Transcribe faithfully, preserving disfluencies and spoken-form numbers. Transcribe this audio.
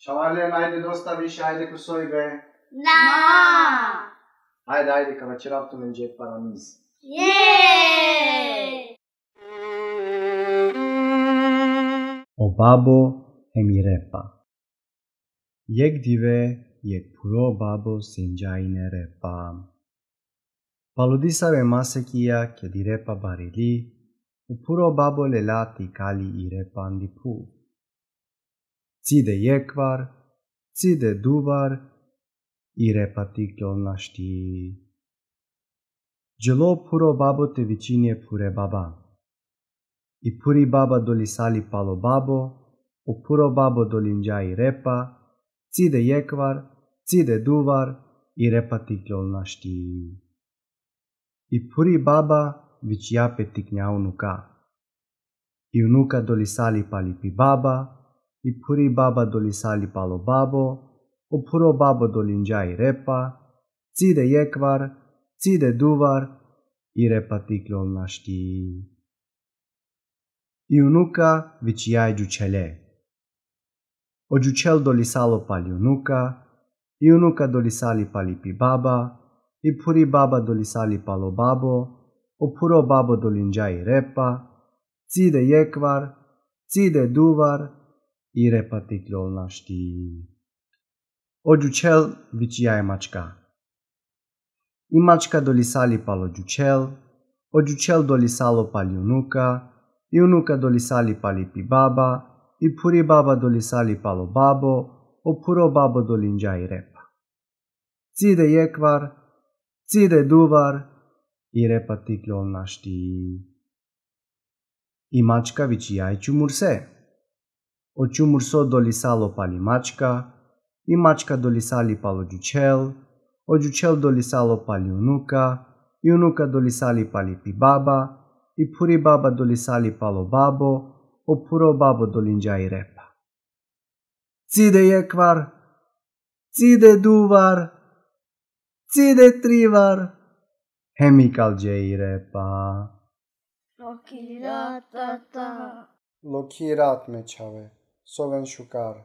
Čhavalen, ajde, dosta više, ajde ko sojbe. Na. Ajde, ajde, ka vaćerav tumen džep paramiz. Jej. O babo hem i repa. Jek dive, jek phuro babo sinđa ine repa. Palo disave masekija, ked i repa barili, o phuro babo lela te ikali i repa andi phuv. Cide jekvar, cide duvar, i repa te iklol našti. Dželo phuro babo te vičini e phure baba. I phuri baba dolisali palo babo, o phuro babo dolinđa i repa, cide jekvar, cide duvar, i repa te iklol našti. I phuri baba vičija pe tiknja unuka. I unuka dolisali pali pi baba, i phuri baba dolisali palo babo, o phuro babo dolinđa i repa, cide jekvar, cide duvar, i repa te iklol našti. I unuka vičija e džučhele. O džučhel dolisalo pali unuka, i unuka dolisali pali pi baba, i phuri baba dolisali palo babo, o phuro babo dolinđa i repa, cide jekvar, cide duvar, i repa te iklol našti. O džučhel vičija e mačka. I mačka dolisali palo džučhel, o džučhel dolisalo pali unuka, i unuka dolisali pali pi baba, i phuri baba dolisali palo babo, o phuro babo dolinđa i repa. Cide jekvar, cide duvar, i repa te iklol našti. I mačka vičija e čumurse. O čumurso dolisalo pali mačka, i mačka dolisali palo džučhel, o džučhel dolisalo pali unuka, i unuka dolisali pali pi baba, i phuri baba dolisali palo babo, o phuro babo dolinđa i repa. Cide jekvar, cide duvar, cide trivar, hem ikalđe i repa. Lokhi rat, tata. Lokhi rat, me čhave, soven šukar.